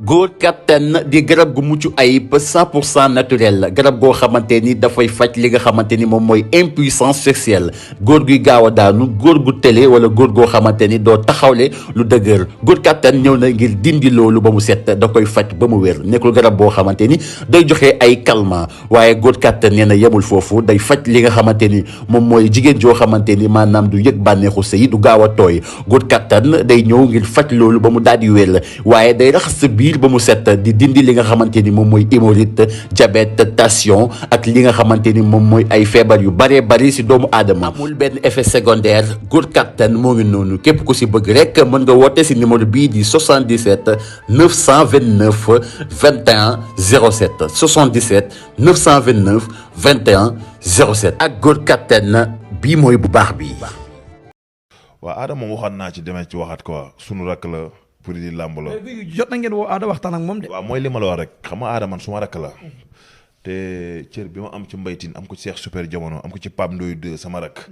góor kattan di garab gu mucc ayib 100% naturel garab goo xamante ni dafay faj li nga xamante ni moom mooy impuissance sexuelle góor guy gaaw a daanu góor gu tële wala góor goo xamante ni doo taxawle lu dëgër góor kattan ñëw na ngir dindi loolu ba mu set da koy faj ba mu wér nekkul garab boo xamante ni day joxe ay calmant waaye góor kattan nee na yemul foofu day faj li nga xamante ni moom mooy jigéen joo xamante ni maanaam du yëg bànneexu sëy du gaaw a tooy góor kattan day ñëw ngir faj loolu ba mu daal di wér waaye day raxas sa biir ba mu set di dindi li nga xamante ni moom mooy hémorroïde diabète tension ak li nga xamante ni moom mooy ay feebar yu bëree bëri si doomu aadama amul benn effet secondaire góor kattan moo ngi noonu képp ku si bëgg rek mën nga woote si numéro bii di 77 929 21 07 77 929 21 07 ak góor kattan bii mooy bu baax bi. waaw Adama moom waxaat naa ci demee ci waxaat quoi sunu rakk la pour di làmb la. jot na ngeen woo Ada waxtaan ak moom de. waaw mooy li ma la wax rek xam nga Adama man suma rakk la te cër bi ma am ci mbaytin am ko ci Cheikh Super Jamono am ko ci Pape Ndoye 2 sama rakk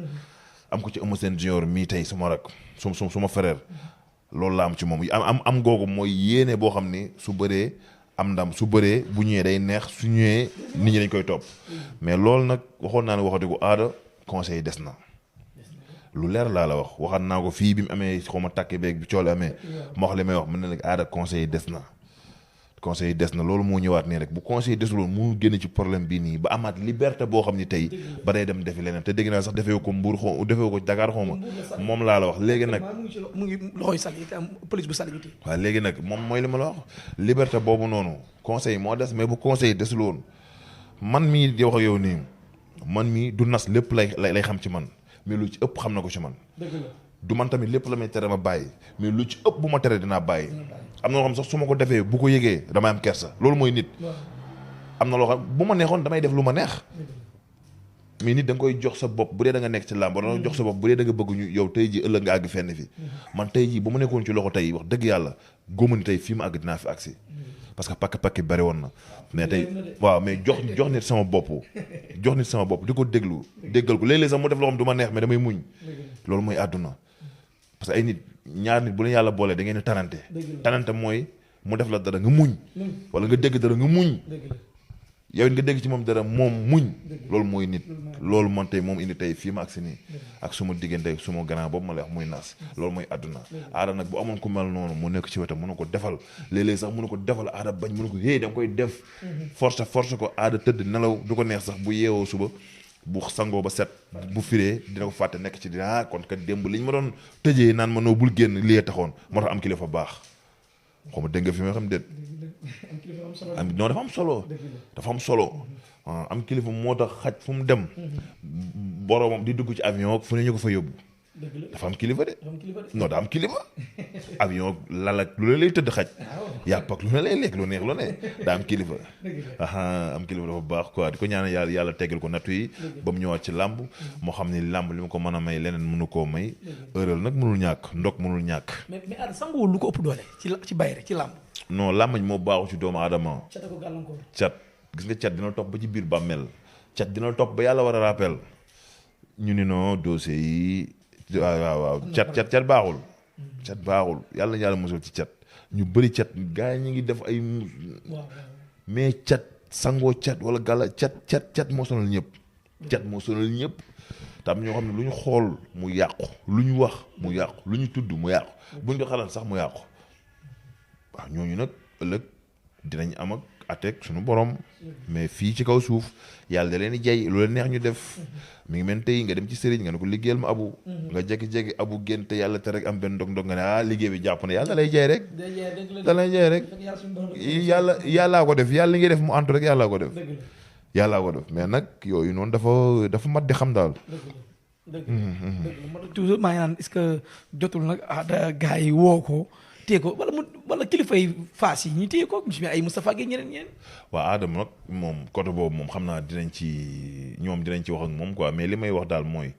am ko ci Eumeu Sène Junior mii tey sama rakk suma frère loolu la am ci moom am googu mooy yéene boo xam ni su bëree am ndam su bëree bu ñëwee day neex su ñëwee nit ñi dañ koy topp mais loolu nag waxoon naa ne waxati ko Ada conseil des na. lu leer laa la waxaat naa ko fii bi mu amee xaw ma tàkke beeg bi coole amee ma wax li may wax mën na la Ada conseil yi des na loolu moo ñëwaat nii rek bu conseil desuloon mu génn ci problème bii nii ba amaat liberté boo xam ni tey ba day dem defi leneen te dégg naa sax defee ko Mbour xaw defee ko Dakar xaw ma moom laa la wax léegi nag mu ngi loxoy sali te am police bu sali bi waaw léegi nag moom mooy li ma la wax liberté boobu noonu conseil moo des mais bu conseil desuloon man mii di wax ak yow nii man mii du nas lépp lay xam ci man mais lu ci ëpp xam na ko ci man du man tamit lépp la may tere ma bàyyi mais lu ci ëpp bu ma tere dinaa bàyyi am na loo xam sax su ma ko defee bu ko yëgee damay am kersa loolu mooy nit am na loo xam bu ma neexoon damay def lu ma neex mais nit da nga koy jox sa bopp bu dee da nga nekk ci làmb da nga jox sa bopp bu dee da nga bëgg ñu yow tey ji ëllëg nga àgg fenn fi man tey ji bu ma nekkoon ci loxo tey wax dëgg yàlla góoma ni tey fii ma àgg dinaa fi agsi parce que pakk bari woon na mais tey waaw mais jox nit sama bopp di ko déggal ko léeg-léeg sax mu def loo xam du ma neex mais damay muñ loolu mooy àdduna parce que ay nit ñaar nit bu leen yàlla boolee da ngeen tanante mooy mu def la dara nga muñ wala nga dégg dara nga muñ yow it nga dégg ci moom dara moom muñ loolu mooy nit loolu man tey moom indi tey fii ma ak si nii ak suma diggante suma grand boobu ma lay wax muy naas loolu mooy àdduna Ada nag bu amoon ku mel noonu mu nekk ci wetam mënu ko defal léeg-léeg sax mënu ko defal Ada bañ mënu ko da nga koy def force ko Ada tëdd nelaw du ko neex sax bu yeewoo suba bu sangoo ba set bu firee dina ko fàtte nekk ci dina kon kat démb liñ ma doon tëjee naan ma noo bul génn lii taxoon moo tax am kilifa baax xaw ma dégg nga fi ma xam déet non dafa am solo am kilifa moo tax xaj fu mu dem boromam di dugg ci avion fu ne ñu ko fa yóbbu dafa am kilifa de non daa am kilifa avion lal ak lu ne lay tëdd xaj yàpp ak lu ne lay lekk lu neex lu ne daa am kilifa am kilifa dafa baax quoi di ko ñaanal yàlla teggal ko nattu yi ba mu ñëwaat ci làmb moo xam ni làmb li ma ko mën a may leneen mënu koo may ëral nag mënul ñàkk ndok mënul ñàkk mais Ada sanguwul lu ko ëpp doole ci bayre ci làmb non làmbañ moo baaxu ci doomu aadama cat gis nga cat dina topp ba ci biir bàmmeel cat dina topp ba yàlla war a rappel ñu ni non dossier yi waaw cat baaxul yàlla na yàlla mosul ci cat ñu bëri cat gars yi ñu ngi def ay mais cat sangoo cat wala gàlla cat moo sonal ñëpp tam ñoo xam ne lu ñu xool mu yàqu lu ñu wax mu yàqu lu ñu tudd mu yàqu buñ ko xalaat sax mu yàqu waaw ñooñu nag ëllëg dinañ am ak ateeg suñu borom mais fii ci kaw suuf yàlla da leen di jay lu leen neex ñu def mi ngi mel tey nga dem ci sëriñ nga ne ko liggéeyal ma abu nga jékki-jékki abu génn te yàlla te rek am benn ndog nga ne liggéey bi jàpp na yàlla da lay jay rek yàllaa ko def yàlla li ngay def mu antu rek yàllaa ko def mais nag yooyu noonu dafa mat di xam daal dëgg toujours maa ngi naan est-ce que jotul nag Ada gars yi woo ko téye ko wala kilifa yi faas yi ñu téye ko ay Moustapha Gueye ñeneen waaw Adama nag moom côté boobu moom xam naa dinañ ci wax ak moom quoi mais li may wax daal mooy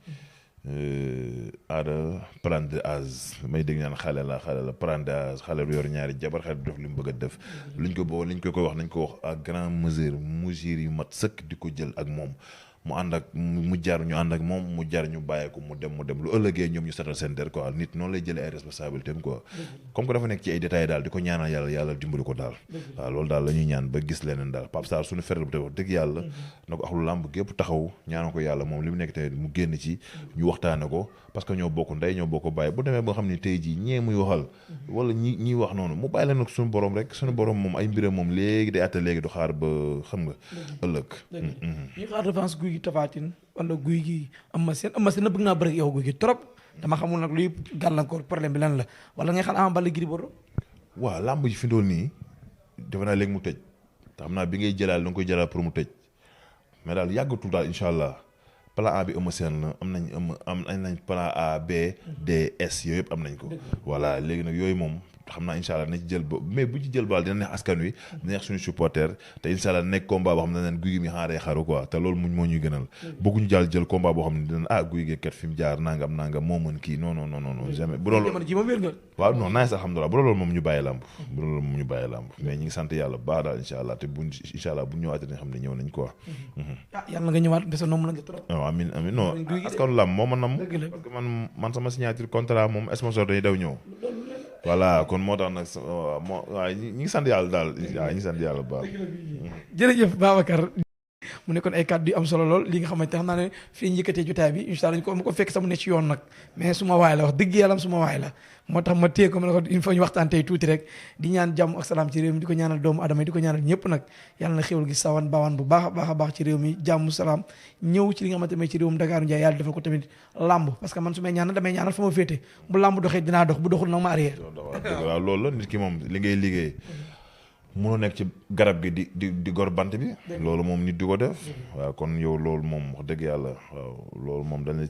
Ada prendre âge may dégg naan xale la prendre âge xale lu yor ñaari jabar xale du def li mu bëgg a def luñ ko wax nañ ko wax à grande mesure yu mat sëkk di ko jël ak moom mu ànd ak mu jar ñu ànd ak moom mu jar ñu bàyyi ko mu dem lu ëllëgee ñoom ñu setal seen der quoi nit noonu lay jëlee ay responsabilité am quoi comme que dafa nekk ci ay détails daal di ko ñaanal yàlla dimbali ko daal waaw loolu daal la ñuy ñaan ba gis leneen daal Pape Sarr suñu frère bu te wax dëgg yàlla na ko axlu làmb gépp taxaw ñaanal ko yàlla moom li mu nekk tamit mu génn ci ñu waxtaane ko parce que ñoo bokk ndey ñoo bokk bàyyi bu demee ba nga xam ne tey jii ñee muy waxal wala ñiy wax noonu mu bàyyi leen nag suñu borom rek suñu borom moom ay mbiram moom léegi day atta léegi du xaar ba xam nga ëllëg ñu xaar revanche Gouye Gui Tapha Tine wala Gouye Gui Eumeu Sène na bëgg naa bëri yow Gouye Gui trop dama xamul nag luy gàllankoor problème bi lan la wala ngay xaar Ama Baldé Gris Bordeaux waaw làmb ji fi ndool nii defe naa léegi mu tëj te xam naa bi ngay jëlaal da nga koy jëlaal pour mu tëj mais daal yàggatul daal incha allah plan A bi Eumeu Sène la am nañ plan A B D S yooyu yëpp am nañ ko voilà léegi nag yooyu moom xam naa incha allah dina ci jël ba mais bu ci jël baal dina neex askan wi dina neex suñu supporter te incha allah nekk combat boo xam ne neen Gouye Gui mi xaaree xaru quoi te loolu moo ñuy gënal bëgguñu jël combat boo xam ne dinañ Gouye Gui kat fi mu jaar nangam moo mën kii non jamais bu loolu waaw non naa alhamdulilah bu loolu moom ñu bàyyi làmb mais ñi ngi sant yàlla baax daal incha allah te buñ incha allah bu ñëwaatee dañ xam ne ñëw nañ quoi yàlla nga ñëwaat bés noonu la nga trop waaw amiin non askanu làmb moo ma nam parce que man sama signature contrat moom sponsor dañuy daw ñëw voilà kon moo tax nag waaw ñi ngi sant yàlla daal waaw ñi ngi sant yàlla bu baax. jërëjëf Babacar mu nekkoon ay kàddu yu am solo lool li nga xamante xam naa ne fii njëkkatee jotaay bi incha allah mu ko fekk sax mu ne ci yoon nag mais suma waay la wax dëgg yàlla suma waay la moo tax ma téye ko ma ne ko il faut ñu waxtaan tey tuuti rek di ñaan jàmm ak salaam ci réew mi di ko ñaanal doomu adama yi di ko ñaanal ñëpp nag yàlla na xéwal gi sawan bawan bu baax a baax ci réew mi jàmm salaam ñëw ci li nga xamante ne ci réewum Dakar Ndiaye yàlla defal ko tamit làmb parce que man su may ñaanal damay ñaanal fa ma féete bu làmb doxee dinaa dox bu doxul nag ma arrière waaw loolu la nit ki moom li ngay liggéey mënoo nekk ci garab gi di gor bant bi loolu moom nit di ko def waaw kon yow loolu moom wax dëgg yàlla waaw loolu moom dañ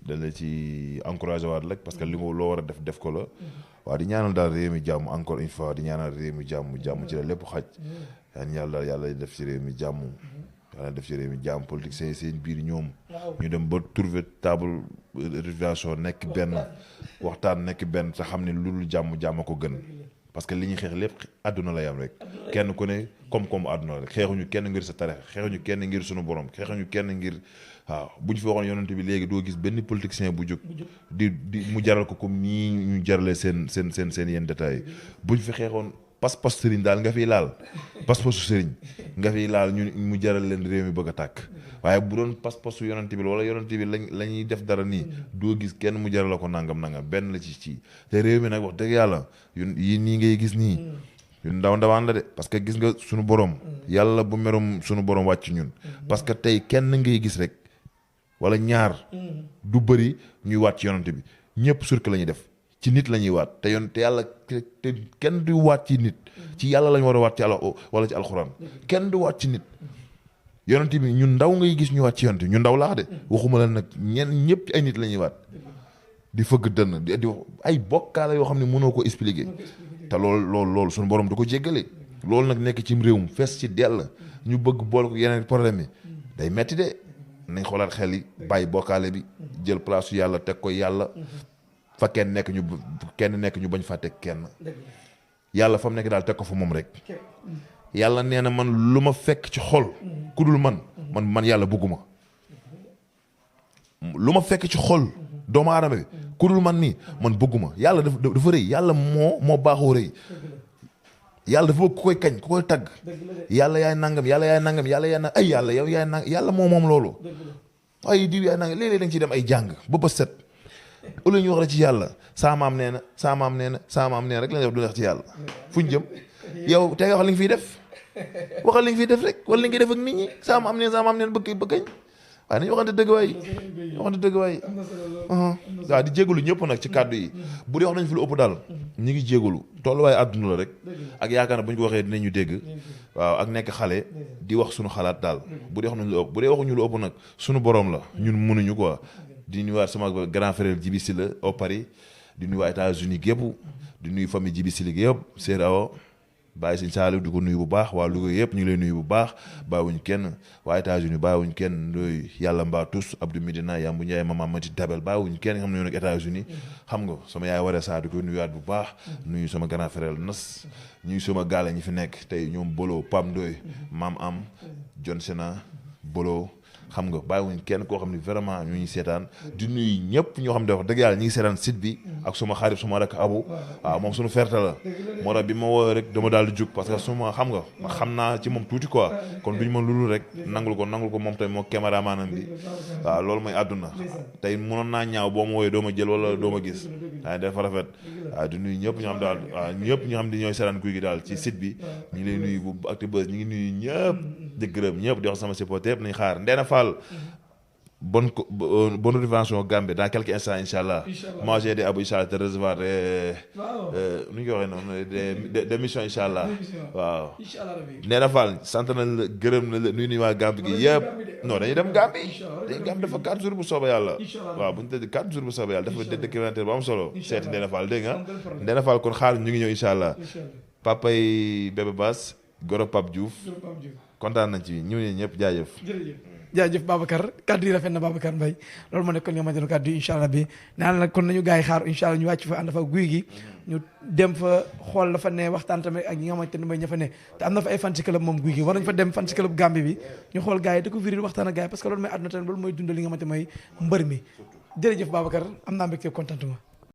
la ci encouragé waat rek parce que li nga loo war a def ko la waaw di ñaanal daal réew mi jàmm encore une fois di ñaanal réew mi jàmm ci la lépp xaj yaan yàlla def ci réew mi jàmm yàlla def ci réew mi jàmm politique seen biir ñoom ñu dem ba trouver table réalisation nekk benn waxtaan nekk benn te xam ne lu dul jàmm ko gën parce que li ñuy xeex lépp àdduna la yam rek kenn ku ne koom-koom àdduna la rek xeexuñu kenn ngir sa tarix xeexuñu kenn ngir suñu borom xeexuñu kenn ngir waaw bu ñu fi waxoon yonent bi léegi doo gis benn politicien bu jóg di mu jaral ko comme nii ñu jarale seen yenn détails bu ñu fi xeexoon pas-pas sëriñ daal nga fiy laal pas-pasu sëriñ nga fiy laal ñu mu jaral leen réew mi bëgg a tàkk waaye bu doon pas-pasu yonent bi wala yonent bi la ñuy def dara nii doo gis kenn mu jaral ko nangam benn la ci te réew mi nag wax dëgg yàlla yi nii ngay gis nii yu ndawaan la de parce que gis nga suñu borom yàlla bu merum suñu borom wàcc ñun parce que tey kenn ngay gis rek wala ñaar du bëri ñuy waat ci yonent bi ñëpp surk la ñuy def ci nit la ñuy waat te yàlla te kenn du waat ci nit ci yàlla lañ war a waat ci àlla wala ci alxuraan kenn du waat ci nit yonent bi ñun ndaw ngay gis ñu waat ci yonent bi ñu ndaw laax de waxuma la nag ñëpp ci ay nit la ñuy waat di fëgg dënn di wax ay bokkaale yoo xam ne mënoo ko expliquer te loolu suñu borom du ko jéggale loolu nag nekk ci réewum fees ci dell ñu bëgg boole ko yeneen problème yi day metti de nañ xoolaat xel yi bàyyi bokkaale bi jël place su yàlla teg ko yàlla fa kenn nekk ñu bañ faa teg kenn yàlla fa mu nekk daal teg ko fa moom rek yàlla nee na man lu ma fekk ci xol ku dul man yàlla bëgguma lu ma fekk ci xol doomu aadama bi ku dul man nii man bëgguma yàlla dafa rëy yàlla moo baaxoo rëy yàlla dafa bëgg ku koy kañ ku koy tagg yàlla yaay nangam yàlla yaay nangam ay yàlla yow yaay nangam yàlla moom loolu ay diw yaay nangam léeg-léeg da nga ciy dem ay jàng ba set au lieu ñu wax la ci yàlla saamaam nee na rek la def du neex ci yàlla fu ñu jëm yow tey wax li nga fiy def waxal li nga fiy def rek wala li nga def ak nit ñi saamaam neen bëgg kañ waaye nañu waxante dëgg waay waaw di jégalu ñëpp nag ci kàddu yi bu dee wax nañ fi lu ëpp daal ñu ngi jégalu tolluwaay àdduna la rek ak yaakaar na bu ñu ko waxee dinañu dégg waaw ak nekk xale di wax suñu xalaat daal bu dee wax nañ lu ëpp bu dee waxuñu lu ëpp nag suñu borom la ñun mënuñu quoi di nuyuwaat sama grand frère Djibi Sylla au Paris di nuyu waa États-Unis gépp di nuyu famille Djibi Sylla gi yëpp Seydou Awa bàyyi sëñ Saliou di ko nuyu bu baax waa Louga yëpp ñu ngi lay nuyu bu baax bàyyiwuñ kenn waa États-Unis bàyyiwuñ kenn ndoy yàlla mbaa tous Abdou Medina Yambu Ndiaye Mama Mati Dabel bàyyiwuñ kenn nga xam ne ñoo nekk États-Unis xam nga sama yaay waree saa di ko nuyuwaat bu baax nuyu sama grand frère Nas ñuy sama gaale ñi fi nekk tey ñoom Bolo Pam Ndoy Maam Am John Sena Bolo xam nga bàyyiwuñ kenn koo xam ne vraiment ñu ngi seetaan di nuyu ñëpp ñoo xam ne wax dëgg yàlla ñi ngi seetaan site bi ak suma xarit suma rek Abu waaw moom suñu ferte la moo tax bi ma woo rek dama daal di jug parce que suma xam nga ma xam naa ci moom tuuti quoi kon duñu mën lulu rek nangul ko moom tamit moo caméramanam bi waaw loolu mooy àdduna tey mënoon naa ñaaw boo ma wooyee doo ma jël wala doo ma gis waaye dafa rafet waaw di nuyu ñëpp ñoo xam daal waaw ñëpp ñoo xam di ñooy seetaan Gouye Gui daal ci site bi ñu ngi lay nuyu bu Actubuzz ñu ngi nuyu ñëpp di gërëm ñëpp di wax sama supporter yëpp nañ xaar Ndéna Fall bonne intervention Gambie dans quelques instants inchallah moi j'ai des abou inchallah te recevoir nu ñu ko waxee noonu des missions inchallah waaw Ndéna Fall sant nañ la gërëm na la nuyu waa Gambie gi yëpp non dañuy dem Gambie dafa 4 jours bu soobee yàlla waaw bu ñu tëdd 4 jours bu soobee yàlla dafa documentaire bu am solo seeti Ndéna Fall dégg nga Ndéna Fall kon xaar ñu ngi ñëw inchallah papay Bébé Bass Goro Pape Diouf kontaan nañ ci ñu ne ñëpp jaajëf jaajëf Babacar kaddu yi rafet na Babacar Mbaye loolu moo nekkoon li nga xamante ne kaddu yi incha allah bi naan nag kon nañu gars yi xaar incha allah ñu wàcc fa ànd fa Gouye Gui ñu dem fa xool la fa ne waxtaan tamit ak ñi nga xamante ne mooy ña fa ne te am na fa ay fan ci club moom Gouye Gui war nañ fa dem fan ci club Gambie bi ñu xool gars yi da ko viril waxtaan ak gars yi parce que loolu mooy àdduna tamit loolu mooy dundal li nga xamante mooy mbër mi jërëjëf Babacar am naa mbégte contentement